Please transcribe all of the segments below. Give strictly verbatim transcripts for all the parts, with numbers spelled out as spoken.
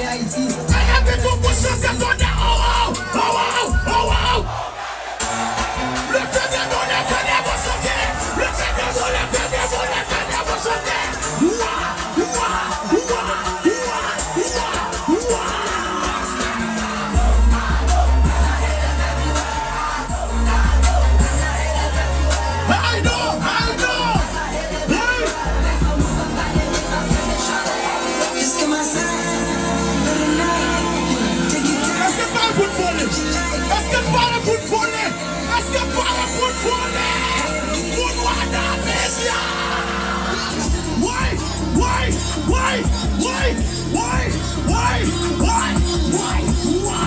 Ayiti. Alève pou chante tonnè, oh, oh, oh, oh, oh, oh. Leve de nou, leve de nou, chante. Leve de nou, leve de nou, leve de nou, chante. Wa, wa, wa, wa, wa, wa. I know, I know. Hey. Èske pare pou n vole? Èske pare pou n vole? Èske pare pou n vole? Moun wana medya! Woy! Woy! Woy! Woy! Woy! Woy! Woy! Woy! Woy!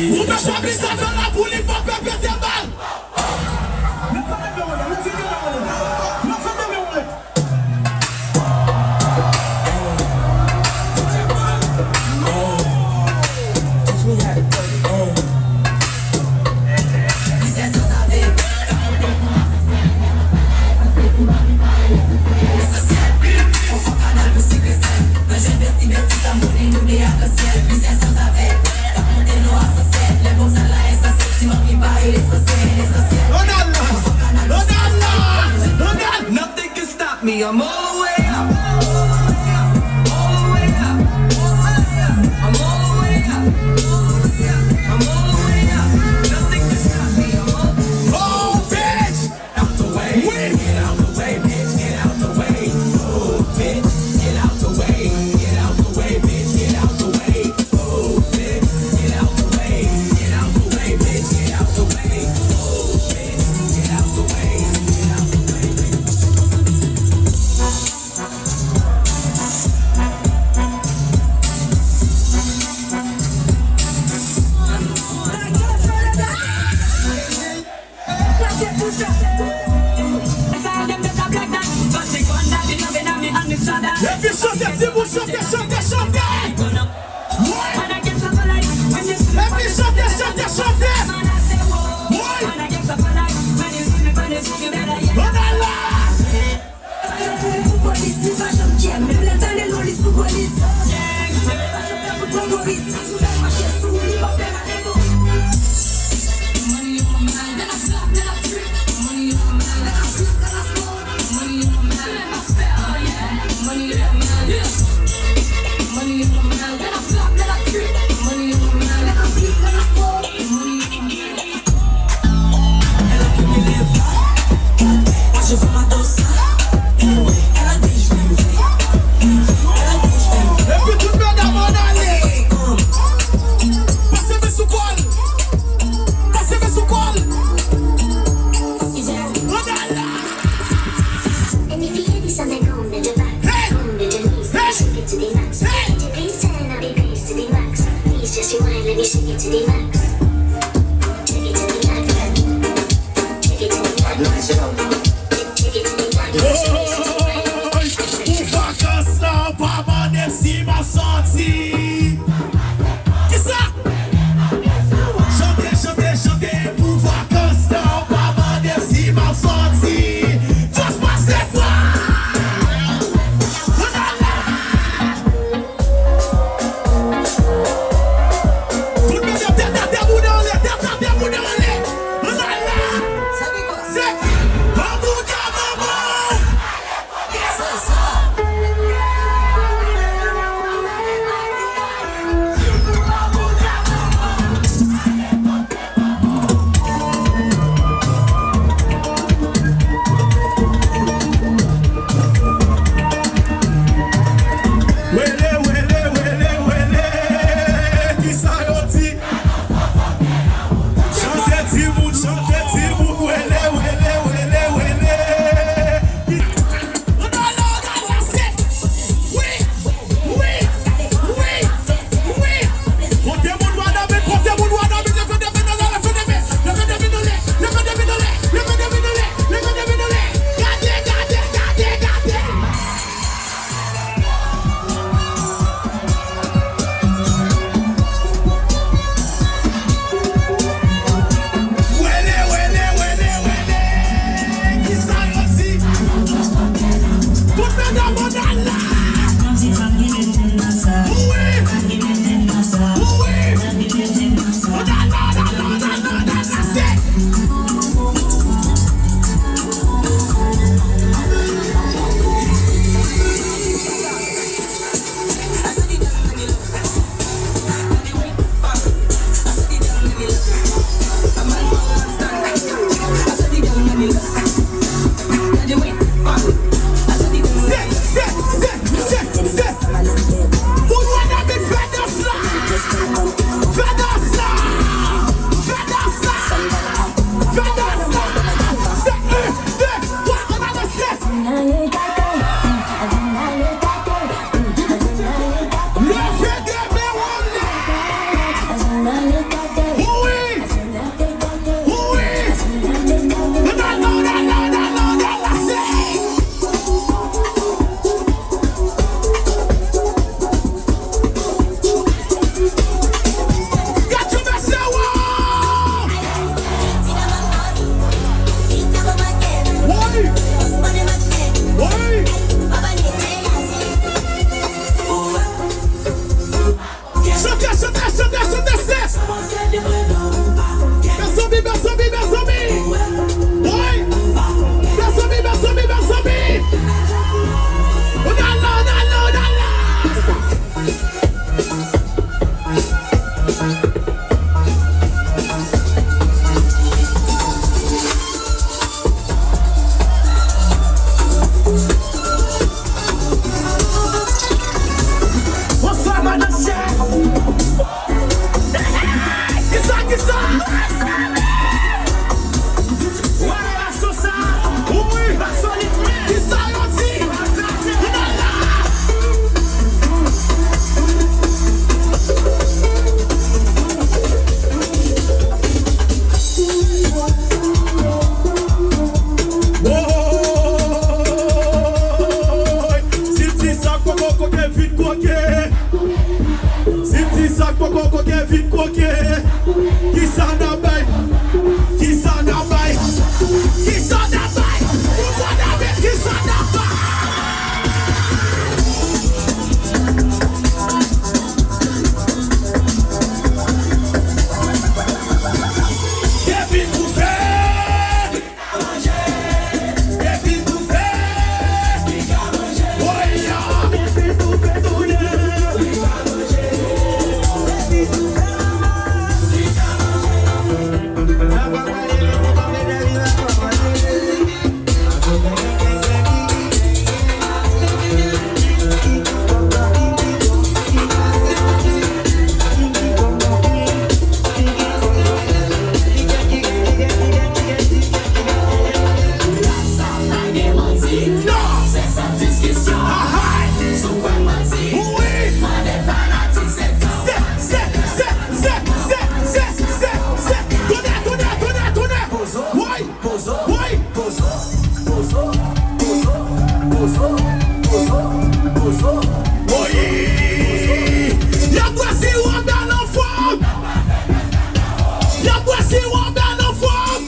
Ou ta chwazi sa fè la pou li pa pèpète bal. Ronald la! Ronald la! Ronald! Nothing can stop me. I'm all the way up. All the way up. All the way up. I'm all the way up. I'm all the way up. Nothing can stop me. I'm all... Oh, bitch! Out the way. Get out the way, bitch. Get out the way. Oh, bitch. Get out the way. Get out the way, bitch. Get out the way. Oh, bitch. Get out the way. Get out the way, bitch. Get out the way. Oh, bitch. Get out the way. Get out the way. Epi chante, timoun, chante, chante, chante! Epi chante, chante, chante! Woy! Ronald la! Leve de men w anlè. Wi. Wi. Dala, dala, dala, dala, se. Gad yon mesye, wow! Woy! Woy! Chante, chante, chante, chante, se! Mezanmi, mezanmi, mezanmi! Woy! Mezanmi, mezanmi, mezanmi! Dala, dala, dala! Bonswa, madan chèf. Kisa, kisa? Wè relasyon sa. Wi. Kisa yo di? Vin la. Woy! Si m di sa k poko koke vin koke. Si m di sa k poko koke vin koke. Kisa n ap bay? Kisa n ap bay? Kisa n ap bay? Pouvwa n ap met kisa n ap bay? Depi toufe. Depi toufe. Woy, ya. Depi toufe tounen. Depi toufe manman. Non! Se san diskisyon. Ahay! Si w kwè m manti, mande fanatik sèt an. Sèt, sèt, sèt. Tounen, tounen, tounen, tounen. Pozo, woy! Pozo, woy! Pozo, pozo, pozo, pozo, pozo, pozo. Woy! Y ap bwè siwo bèl anfòm! Y ap bwè siwo bèl anfòm!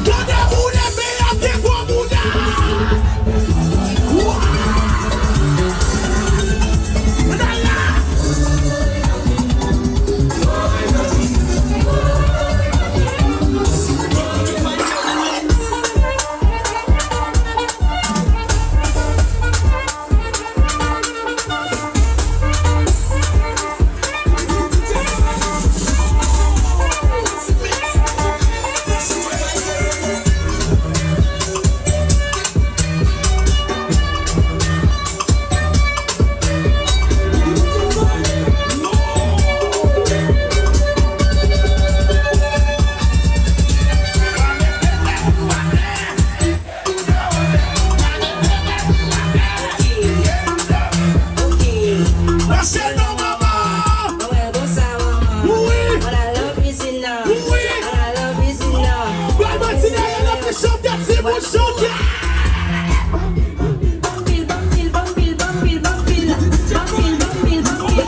Tande boule, men y ap gen gwo bouda! Wa! Nana! Mache non, manman! Wi! Wi! Ba manti dèyè la, chante, timoun, chante!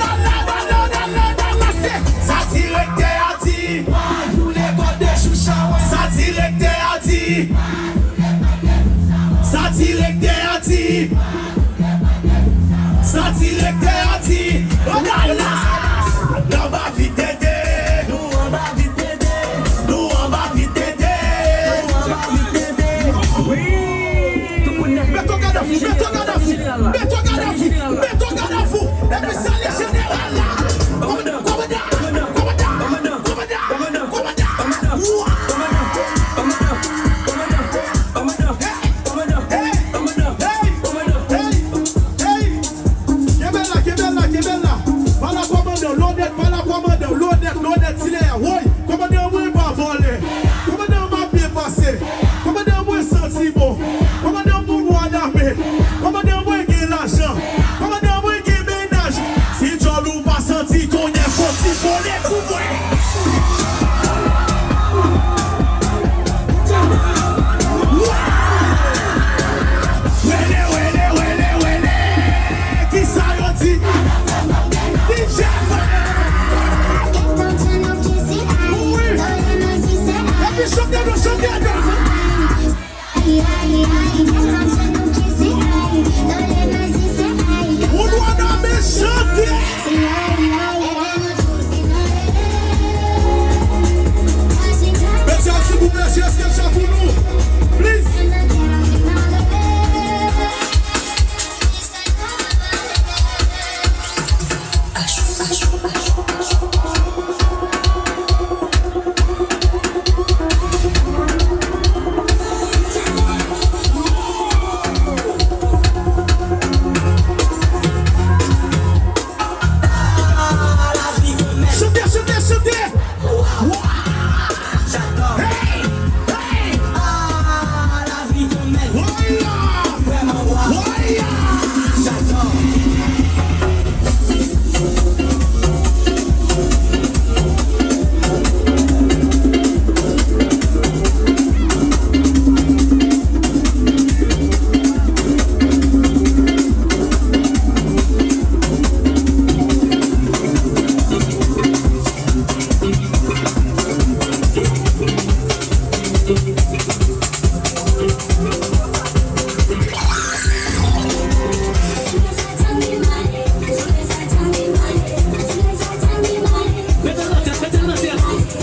Dala, dala, dala, dala, se sa direktè a di. Sa direktè a di. Sa direktè a di. Sa direktè a di. Dala! Anba vit tete. Nou anba vit tete. Nou anba vit tete. Nou anba vit tete. Wi. Tout moun nèt. Met yon gad a fou, met yon gad a fou, met yon gad a fou, met yon gad a fou. Epi salye jeneral la. Kòmandan, kòmandan, kòmandan, kòmandan, kòmandan, kòmandan. Hey, hey, hey, hey. Kenbe la, kenbe la, kenbe la. Pale a kòmandan, lonèt, pale a kòmandan, lonèt, lonèt, silè a. Woy, kòmandan mwen pa vòlè. Kòmandan m ap byen pase. Kòmandan mwen santi bon. Kòmandan mwen Ou dwe nan mechante. Mesye, silvouplè, jeste sa pou nou. Please. Chante, chante, chante! Hey! Hey! Woya! Woya!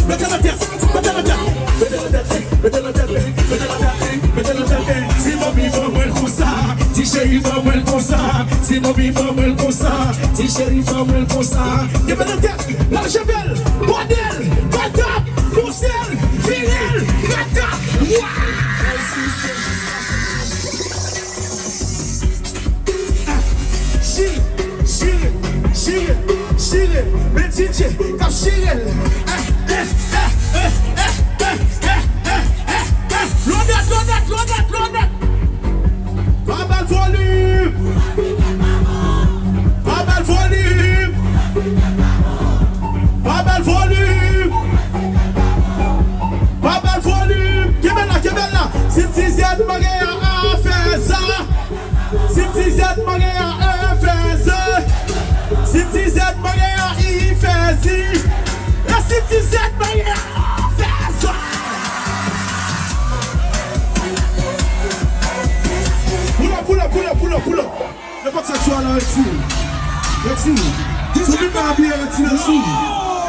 Mete l nan tèt, mete l nan tèt, mete l nan tèt, mete l nan tèt, mete l nan tèt, mete l nan tèt, mete l nan tèt, mete l nan tèt. Ti mami ban mwen l konsa, ti cheri ban mwen l konsa, ti mami ban mwen l konsa, ti cheri ban mwen l konsa. Kenbe nan tèt, lave cheve l, bwode l, bat tap, pouse l, vire l, bat tap. Wa! Chire, chire, chire, chire. Men D J k ap chire l. Lonèt, lonèt, lonèt, lonèt. Pa ba l volim. Pa ba l volim. Pa ba l volim. Pa ba l volim. Kenbe l la, kenbe l la. Si m di zèt, m pa gen afè sa. Si m di zèt, m pa gen afè sa. Si m di zèt, m pa gen afè sa. E si m di zèt, m pa gen afè sa. Pull up, pull up, pull up, pull up, pull up. Nenpòt sa k sou a la, retire l. Retire l. Si w vin la abiye, retire l sou.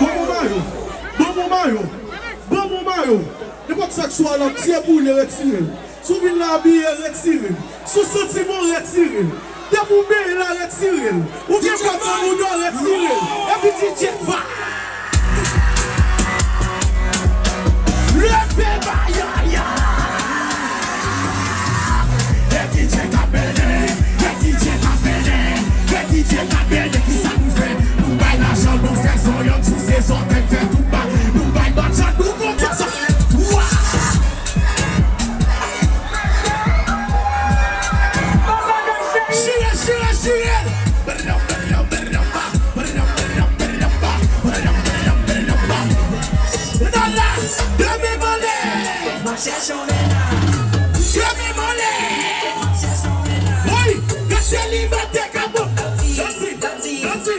Bon, bon, mayo. Bon, bon, mayo. Bon, bon, mayo. Nenpòt sa k sou a la, pye boule, retire l. Si w vin la abiye, retire l. Si w santi bon, retire l. Depi w benyen la, retire l. Ou gen pwòp nan bouda w, retire l. Epi D J va. Leve mayay la. E D J k ap mennen, e D J k ap mennen, e D J k ap mennen, kisa nou fè? Nou bay lajan, nou fè zòrèy, nou souse zòtèy, fè tout ba, nou bay batjan, nou kontan sa. Wa! Chire, chire, chire! Dala, de men m anlè! De men m anlè! Woy, gade selibatè k ap bon! Danse, danse!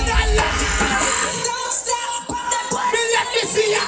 Dala! Men lèt isi a!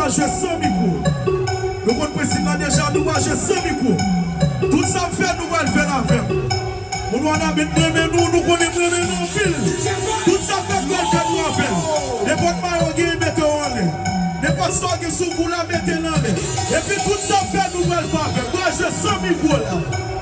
Jwe san mikwo. Nou konn prensip la deja, nou pral jwe san mikwo. Tout sa m fè, nou pral fè l avè m. Moun Wanament, m renmen nou, nou konnen m renmen nou anpil. Tout sa m fè, m pral fè nou avè l. Nenpòt mayo w genyen, mete w anlè. Nenpòt sa w gen sou kou la, mete l anlè. Epi tout sa m fè, nou pral fè avè m. M pral jwe san mikwo la.